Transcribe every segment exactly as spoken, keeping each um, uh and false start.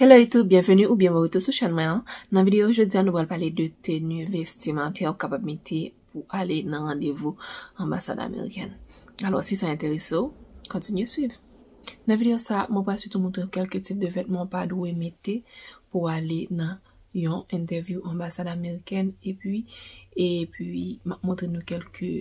Hello YouTube, byenveni oubyen bon retou sou chèn mwen an. Nan videyo jodi a, nou pral pale de teni vestimantè ou kapab mete pou ale nan randevou anbasad amerikèn. Alò, si sa enterese w, kontinye swiv. Nan videyo sa, mwen pral sitou montre w kèlke tip de vètman w pa dwe mete pou ale nan yon entèvyou anbasad amerikèn, epi, epi, m ap montre nou kèlke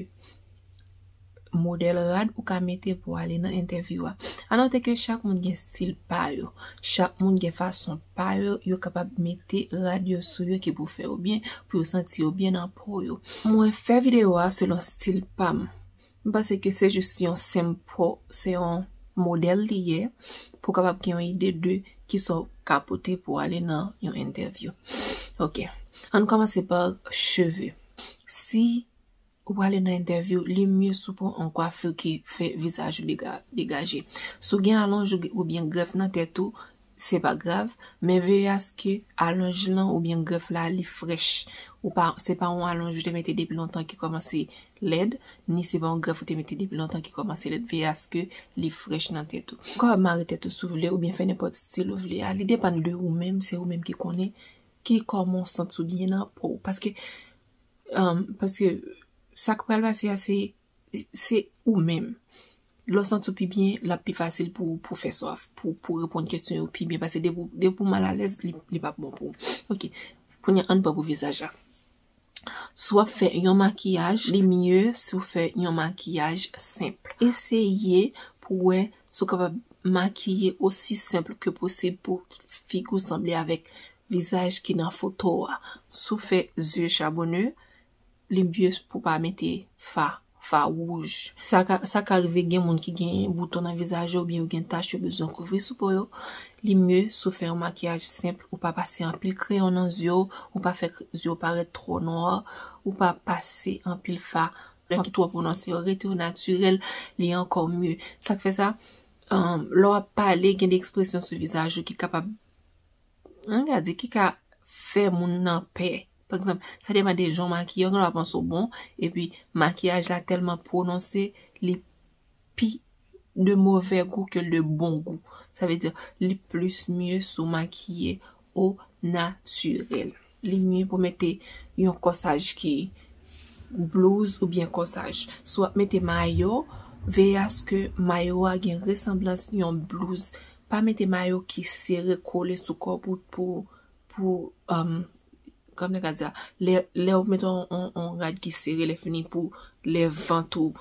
modèl rad ou ka mete pou ale nan entèvyou a. A note ke chak moun gen stil pa yo. Chak moun gen fason pa yo, yo kapab mete rad yo sou yo ki pou fè yo byen, pou yo santi yo byen nan po yo. Mwen fè videyo a selon stil pa m. M panse ke se jis yon senp, se yon modèl li ye, pou w kapab gen yon ide de ki sa w ka pote pou ale nan yon entèvyou. Ok. Ann kòmanse pa cheve. Si ou prale nan entèvyou, li mye si w pran yon kwafi ki fè vizaj ou dega-, degaje. Si w gen alonj ou, oubyen grèf nan tèt ou, se pa grav, men veye aske alonj lan oubyen grèf la li frèch. Ou pa, se pa yon alonj ou te mete depi lontan ki kòmanse lèd, ni se pa yon grèf ou te mete depi lontan ki kòmanse lèd. Veye aske li frèch nan tèt ou. Ou kapab mare tèt ou si w vle, oubyen fè nenpòt stil ou vle a. Li depann de ou menm, se ou menm ki konnen ki kòman w santi w byen nan po w. Paske Um, paske sa k pral pase a, se, se ou menm. Lè w santi w pi byen, l ap pi fasil pou, pou fè sa, pou, pou reponn kesyon yo pi byen. Paske depi, depi w malalèz, li, li p ap bon pou ou. Ok. Kounye a, ann pran pou vizaj la. Si w ap fè yon makiyaj, li mye si w fè yon makiyaj senp. Eseye pou w wè si w kapab makiye osi senp ke posib pou figi w sanble avèk vizaj ki nan foto a. Si w fè zye chabone, li mye pou pa mete fa, fa wouj. Sa ka, sa ka rive gen moun ki gen bouton nan vizaj yo, oubyen yo gen tach, yo bezwen kouvri sou po yo. Li mye si w fè yon makiyaj senp, ou pa pase anpil kreyon nan zye w, ou pa fè k-, zye w parèt twò nwa, ou pa pase anpil fa ki twò pwononse yo, rete w natirèl, li ankò mye. Sa k fè sa, um, lè w ap pale, gen de ekspresyon sou vizaj ou ki kapab, ann gade, ki ka fè moun nan pè. Pa egzanp, sa depann de jan w makiye, gen lè w ap panse w bon, epi makiyaj la tèlman pwononse, li pi de movè gou ke de bon gou. Sa vle di, li plis mye si w makiye o natirèl. Li mye pou mete yon kòsaj ki blouz oubyen kòsaj. Si w ap mete mayo, veye aske mayo a gen resanblans yon blouz. Pa mete mayo ki sere kole sou kò w pou, pou, pou, um, kòman m ta ka di sa? Lè, lè w mete yon, yon, yon rad ki sere, lè fini pou lè vant ou,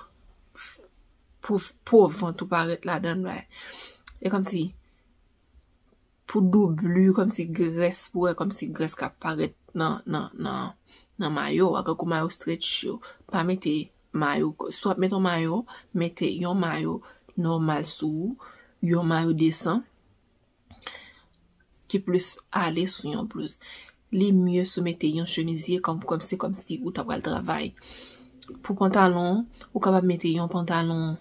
pou po vant ou parèt ladan l, e kòmsi pou doubli, kòmsi grès, pou wè kòmsi grès k ap parèt nan, nan, nan, nan mayo a, kankou mayo stretch yo. Pa mete mayo, si w ap mete yon mayo, mete yon mayo nòmal sou ou, yon mayo desan, ki plis ale sou yon blouz. Li mye si w mete yon chemizye kòm, kòm se kòmsi ou ta pral travay. Pou pantalon, ou kapab mete yon pantalon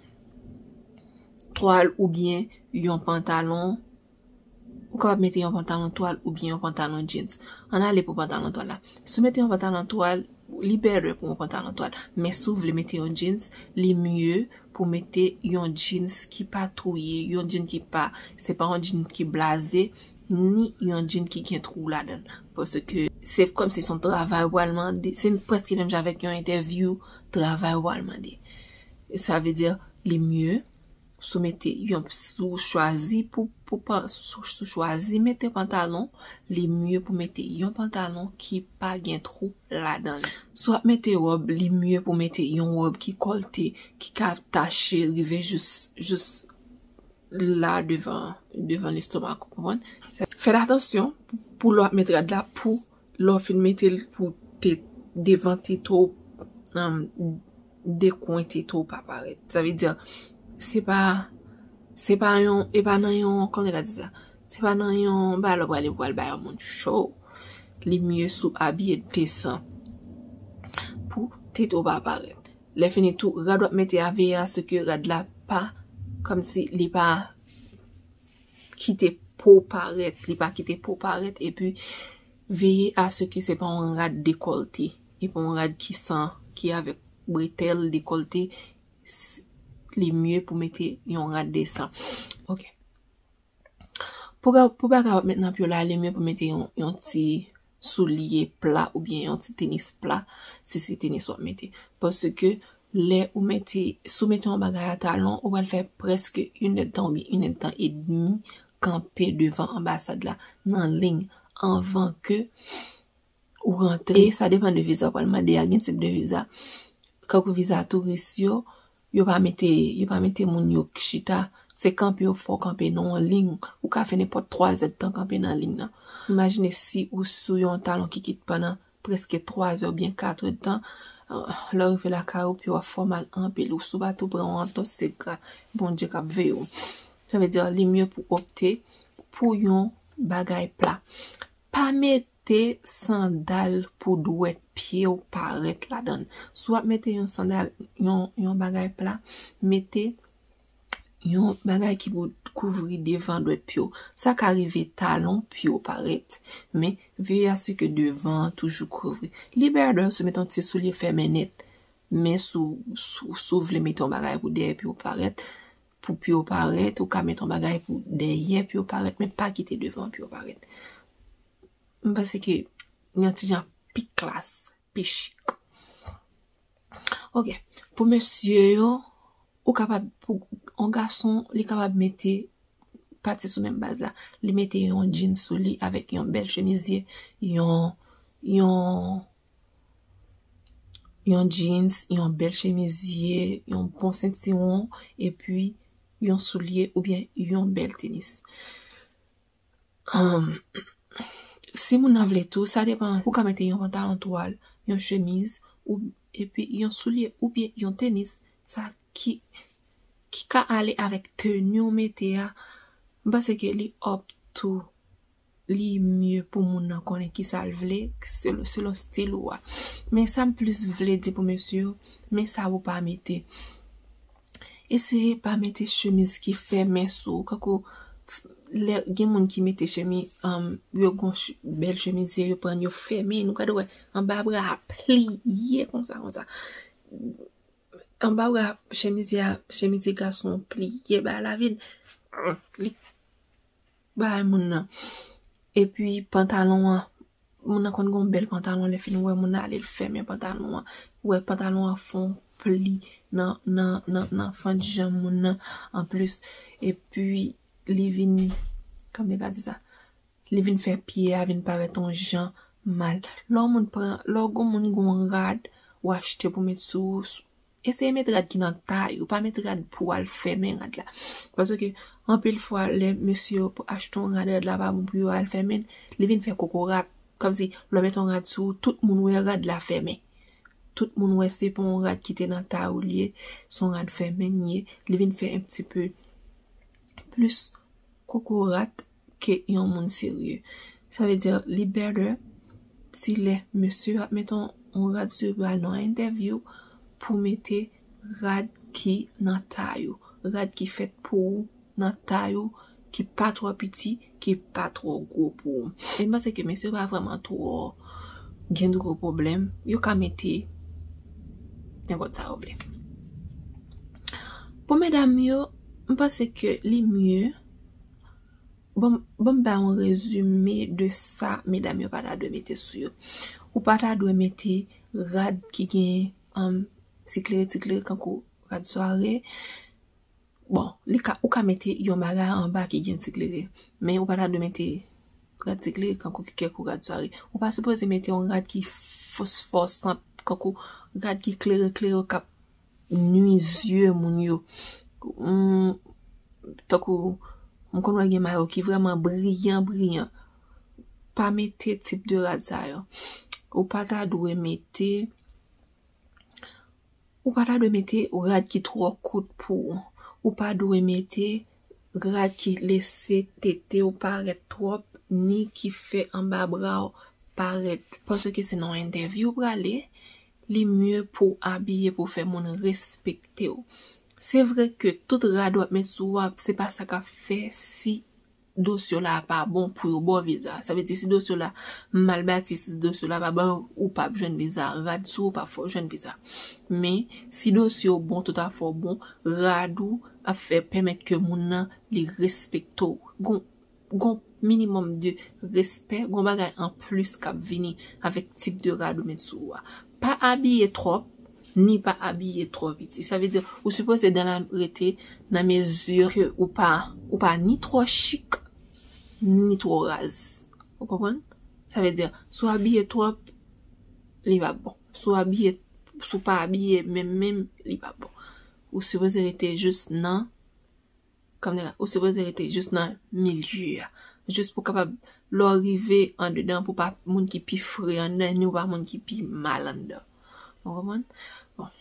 twal oubyen yon pantalon, ou kapab mete yon pantalon twal oubyen yon pantalon jeans. Ann ale pou pantalon twal la. Si w mete yon pantalon twal, li better pou yon pantalon twal. Men si w vle mete yon jeans, li mye pou mete yon jeans ki pa touye, yon jeans ki pa, se pa yon jeans ki blaze, ni yon jeans ki gen twou ladan l. Paske se kòmsi se yon travay w pral mande, se prèske menm jan avèk yon entèvyou travay w pral mande. Sa vle di, li mye si w mete yon, si w chwazi pou, pou pa, si w, si w chwazi mete pantalon, li mye pou mete yon pantalon ki pa gen twou ladan l. Si w ap mete wòb, li mye pou mete yon wòb ki kòlte, ki ka tache rive jis, jis la devan, devan lestomak, ou konprann? Fè atansyon pou lè w ap met rad la, pou lè w fin mete l, pou te, devan tete w, um, de kwen tete w pa parèt. Sa vle di, se pa, se pa yon, e pa nan yon, kòman yo ka di sa? Se pa nan yon bagay lè w prale pou al ba yon moun cho. Li mye si w abiye desan pou tete w pa parèt. Lè fini tou, rad w ap mete a, veye aske rad la pa, kòmsi li pa kite po parèt, li pa kite po parèt, epi veye aske se pa yon rad dekòlte, e pa yon rad ki san, ki avèk bretèl dekòlte, s-, li mye pou mete yon rad desan. Ok. Pou, pou bagay w ap met nan pye w la, li mye pou mete yon, yon ti soulye pla oubyen yon ti tenis pla, si se tenis w ap mete. Paske lè ou mete, si w mete yon bagay a talon, ou pral fè prèske inèdtan oubyen inèdtan edmi kanpe devan anbasad la nan liy anvan ke ou rantre. E sa depann de viza w pral mande a, gen tip de viza. Kankou viza touris yo, yo pa mete, yo pa mete moun yo chita. Se kanpe yo fè w kanpe nan yon liy. Ou ka fè nenpòt twa zèdtan kanpe nan liy nan. Imajine si ou sou yon talon ki kit pandan prèske twa zè oubyen kat èdtan, lè w rive lakay ou, pye w ap fè w mal anpil. Ou si w pa tou pran yon antòs, se ka Bondye k ap veye w. Sa vle di, li mye pou opte pou yon bagay pla. Pa mete sandal pou dwèt pye w parèt ladan l. Si w ap mete yon sandal, yon, yon bagay pla, mete yon bagay ki pou kouvri devan dwèt pye w. Sa ka rive talon pye w parèt, men veye asire ke devan an toujou kouvri. Li bèdè si w mete yon ti soulye fèmen nèt, men si w, si w, si w vle mete yon bagay pou dèyè pye w parèt, pou pye w parèt, ou ka mete yon bagay pou dèyè pye w parèt, men pa kite devan pye w parèt. M panse ke yon ti jan pi klas, pi chik. Ok. Pou mesye yo, ou kapab, pou yon gason, li kapab mete, pati sou menm baz la. Li mete yon jeans sou li avèk yon bèl chemizye, yon, yon, yon jeans, yon bèl chemizye, yon bon sentiwon, epi yon soulye oubyen yon bèl tenis. Um, si moun nan vle tou, sa depann. Ou ka mete yon pantalon twal, yon chemiz, ou, epi yon soulye, oubyen yon tenis. Sa ki, ki ka ale avèk teni w mete a. M panse ke li up to, li mye pou moun nan konnen kisa l vle, selon, selon stil ou a. Men sa m plis vle di pou mesye yo, men sa ou pa mete. Eseye pa mete chemiz ki fèmen sou ou. Kankou, lè gen moun ki mete chemiz, um, yo gon ch-, bèl chemizye, yo pran yo fèmen. Nou gade, wè, anba bra a pliye konsa, konsa. Anba bra chemizye a, chemizye gason pliye ba la vin. Li bay moun nan. Epi pantalon an, moun nan konn gon bèl pantalon, lè fini wè moun nan ale, l fèmen pantalon an. Wè pantalon an fè yon pli nan, nan, nan, nan fann janm moun nan anplis. Epi li vin, kòman m te ka di sa? Li vin fè pye a vin parèt yon jan mal. Lè yon moun pran, lè w gon moun gon rad, ou achte pou met sou, eseye met rad ki nan tay ou, pa met rad pou al fèmen rad la. Paske anpil fwa, lè mesye yo achte yon rad, rad la pa bon pou yo al fèmen, li vin fè kokorat. Kòmsi, lè w met yon rad sou ou, tout moun wè rad la fèmen. Tout moun wè se pa yon rad ki te nan tay ou li ye, se yon rad fèmen li ye, li vin fè un petit peu plis kokorat ke yon moun serye. Sa vle di, li better si lè mesye ap met yon, yon rad sou yo pou al nan yon entèvyou, pou mete rad ki nan tay ou, rad ki fèt pou ou, nan tay ou, ki pa twò piti, ki pa twò gwo pou ou. E m panse ke mesye yo pa vrèman twò gen gwo pwoblèm, yo ka mete nenpòt sa yo vle. Pou medam yo, m panse ke li mye, bon, bon, m ba yon rezime de sa medam yo pa ta dwe mete sou yo. Ou pa ta dwe mete rad ki gen, um, ti klere, ti klere, kankou rad sware. Bon, li ka, ou ka mete yon bagay anba ki gen ti klere, men ou pa ta dwe mete rad ti klere kankou ki kèk rad sware. Ou pa sipoze mete yon rad ki fosfòsant, kankou rad ki klere klere k ap nwi zye moun yo. Hmm, tankou, m konn wè gen mayo ki vrèman briyan, briyan. Pa mete tip de rad sa yo. Ou pa ta dwe mete Ou pa ta dwe mete rad ki twò kout pou ou. Ou pa dwe mete rad ki lese tete w parèt twòp, ni ki fè anba bra w parèt. Paske se nan yon entèvyou w prale, li mye pou w abiye pou w fè moun respekte w. Se vre ke tout rad w ap met sou w, se pa sa k ap fè si dosye w la pa bon pou yo ba w viza. Sa vle di si dosye w la mal bati, si dosye w la pa bon, ou p ap jwenn viza. Rad sou ou p ap fè w jwenn viza. Men, si dosye w bon, toutafè w bon, rad ou ap fè pèmèt ke moun nan li respekte w. Gon, gon minimòm de respè, gon bagay an plis k ap vini avèk tip de rad ou met sou ou a. Pa abiye twòp, ni pa abiye twò piti. Sa vle di, ou sipoze dan la rete nan mezi ke ou pa, ou pa ni twò chik, ni twò raz. Ou konprann? Sa vle di, si w abiye twòp, li pa bon. Si w abiye, si w pa abiye menm menm, li pa bon. Ou sipoze rete jis nan, kòmdi, ou sipoze rete jis nan milye a. Jis pou kapab, lè w rive andedan, pou pa moun ki pi fre anndan, ni pou pa moun ki pi mal anndan. Ou konprann? Bon.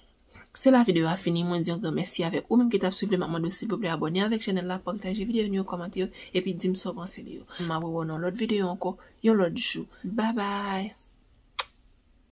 Se la videyo a fini, mwen di yon gran mèsi avèk ou menm ki t ap swiv li, m ap mande w silvouplè abòne avèk chanèl la, pataje videyo nou yo, kòmante yo, epi di m sa w panse de yo. M ap wè w nan lòt videyo ankò, yon lòt jou. Babay!